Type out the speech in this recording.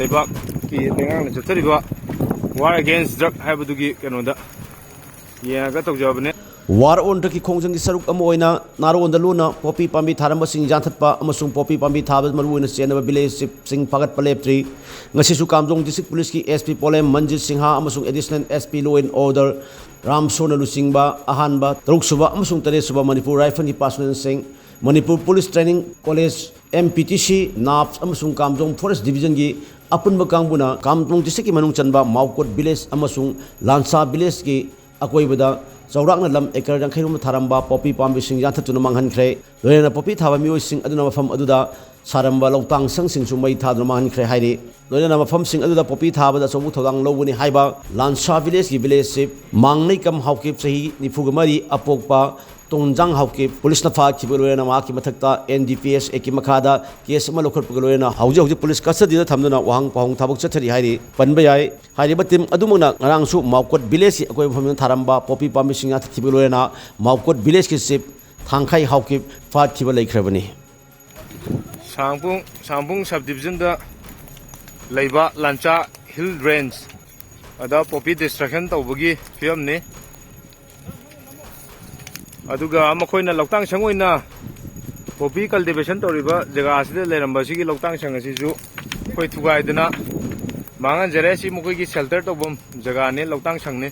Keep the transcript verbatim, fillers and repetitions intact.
ꯂꯩꯕꯥꯛꯀꯤ ꯂꯩꯉꯥꯛꯅ ꯆꯠꯊꯔꯤꯕ War Against Drug ꯍꯥꯏꯕꯗꯨꯒꯤ ꯀꯩꯅꯣꯗ ꯌꯦꯡꯉꯒ ꯇꯧꯖꯕꯅꯦ꯫ War on Drugꯀꯤ ꯈꯣꯡꯖꯪꯒꯤ ꯁꯔꯨꯛ ꯑꯃ ꯑꯣꯏꯅ ꯅꯥꯔꯣꯟꯗ ꯂꯨꯅ ꯄꯣꯄꯤ ꯄꯥꯝꯕꯤ ꯊꯥꯔꯝꯕꯁꯤꯡ ꯌꯥꯟꯊꯠꯄ ꯑꯃꯁꯨꯡ ꯄꯣꯄꯤ ꯄꯥꯝꯕꯤ ꯊꯥꯕꯗ ꯃꯔꯨꯑꯣꯏꯅ ꯆꯦꯟꯅꯕ village chiefꯁꯤꯡ ꯐꯥꯒꯠꯄ ꯂꯦꯞꯇ꯭ꯔꯤ꯫ ꯉꯁꯤꯁꯨ ꯀꯥꯝꯖꯣꯡ district policeꯀꯤ S P ꯄꯣꯂꯦꯝ ꯃꯟꯖꯤꯠ ꯁꯤꯡꯍ ꯑꯃꯁꯨꯡ Additional S P Law and Order Ram ꯁꯣꯔꯅ ꯂꯨꯆꯤꯡꯕ ꯑꯍꯥꯟꯕ, ꯇꯔꯨꯛ ꯁꯨꯕ ꯑꯃꯁꯨꯡ ꯇꯔꯦꯠ ꯁꯨꯕ Manipur Rifleꯒꯤ personnelꯁꯤꯡ, Manipur Police Training College, M P T C, NAPS ꯑꯃꯁꯨꯡ ꯀꯥꯝꯖꯣꯡ Forest Divisionꯒꯤ ꯑꯄꯨꯟꯕ ꯀꯥꯡꯕꯨꯅ ꯀꯥꯝꯖꯣꯡ districtꯀꯤ ꯃꯅꯨꯡ ꯆꯟꯕ ꯃꯥꯎꯀꯣꯠ village ꯑꯃꯁꯨꯡ ꯂꯥꯟꯁꯥ villageꯀꯤ ꯑꯀꯣꯏꯕꯗ ꯆꯥꯎꯔꯥꯛꯅ ꯂꯝ acre ꯌꯥꯡꯈꯩ ꯔꯣꯝꯗ ꯊꯥꯔꯝꯕ ꯄꯣꯄꯤ ꯄꯥꯝꯕꯤꯁꯤꯡ ꯌꯥꯟꯊꯠꯇꯨꯅ ꯃꯥꯡꯍꯟꯈ꯭ꯔꯦ꯫ ꯂꯣꯏꯅꯅ ꯄꯣꯄꯤ ꯊꯥꯕ ꯃꯤꯑꯣꯏꯁꯤꯡ ꯑꯗꯨꯅ ꯃꯐꯝ ꯑꯗꯨꯗ ꯁꯥꯔꯝꯕ ꯂꯧꯇꯥꯡ ꯁꯪꯁꯤꯡꯁꯨ ꯃꯩ ꯊꯥꯗꯨꯅ ꯃꯥꯡꯍꯟꯈ꯭ꯔꯦ ꯍꯥꯏꯔꯤ꯫ ꯂꯣꯏꯅꯅ ꯃꯐꯝꯁꯤꯡ ꯑꯗꯨꯗ ꯄꯣꯄꯤ ꯊꯥꯕꯗ ꯑꯆꯧꯕ ꯊꯧꯗꯥꯡ ꯂꯧꯒꯅꯤ ꯍꯥꯏꯕ ꯂꯥꯟꯁꯥ villageꯀꯤ village chief ꯃꯥꯡꯅꯩꯀꯝ ꯍꯥꯎꯀꯤꯞ, ꯆꯍꯤ ꯅꯤꯐꯨꯒ ꯃꯔꯤ ꯑꯄꯣꯛꯄ ꯇꯣꯟꯖꯥꯡ ꯍꯥꯎꯀꯤꯞ, policeꯅ ꯐꯥꯈꯤꯕꯒ ꯂꯣꯏꯅꯅ ꯃꯍꯥꯛꯀꯤ ꯃꯊꯛꯇ N D P S Actꯀꯤ ꯃꯈꯥꯗ case ꯑꯃ ꯂꯧꯈꯠꯄꯒ ꯂꯣꯏꯅꯅ ꯍꯧꯖꯤꯛ ꯍꯧꯖꯤꯛ police custodyꯗ ꯊꯝꯗꯨꯅ ꯋꯥꯍꯪ ꯄꯥꯎꯍꯪ ꯊꯕꯛ ꯆꯠꯊꯔꯤ ꯍꯥꯏꯔꯤ꯫ ꯄꯟꯕ ꯌꯥꯏ꯫ ꯍꯥꯏꯔꯤꯕ team ꯑꯗꯨꯃꯛꯅ ꯉꯔꯥꯡꯁꯨ ꯃꯥꯎꯀꯣꯠ villageꯀꯤ ꯑꯀꯣꯏꯕ ꯃꯐꯝꯗ ꯊꯥꯔꯝꯕ ꯄꯣꯄꯤ ꯄꯥꯝꯕꯤꯁꯤꯡ ꯌꯥꯟꯊꯠꯈꯤꯕꯒ ꯂꯣꯏꯅꯅ ꯃꯥꯎꯀꯣꯠ villageꯀꯤ chief ꯊꯥꯡꯈꯩ ꯍꯥꯎꯀꯤꯞ ꯐꯥꯈꯤꯕ ꯂꯩꯈ꯭ꯔꯕꯅꯤ꯫ ꯁꯥꯡꯄꯨꯡ, ꯁꯥꯡꯄꯨꯡ sub divisionꯗ ꯂꯩꯕ ꯂꯥꯟꯆꯥ Hill Range ꯑꯗ poppy destruction ꯇꯧꯕꯒꯤ ꯐꯤꯕꯝꯅꯤ꯫ ꯑꯗꯨꯒ ꯃꯈꯣꯏꯅ ꯂꯧꯇꯥꯡ ꯁꯪ ꯑꯣꯏꯅ poppy cultivation ꯇꯧꯔꯤꯕ ꯖꯒꯥ ꯑꯁꯤꯗ ꯂꯩꯔꯝꯕ ꯑꯁꯤꯒꯤ ꯂꯧꯇꯥꯡ ꯁꯪ ꯑꯁꯤꯁꯨ ꯑꯩꯈꯣꯏ ꯊꯨꯒꯥꯏꯗꯅ ꯃꯥꯡꯍꯟꯖꯔꯦ꯫ ꯑꯁꯤ ꯃꯈꯣꯏꯒꯤ shelter ꯇꯧꯐꯝ ꯖꯒꯥꯅꯤ, ꯂꯧꯇꯥꯡ ꯁꯪꯅꯤ꯫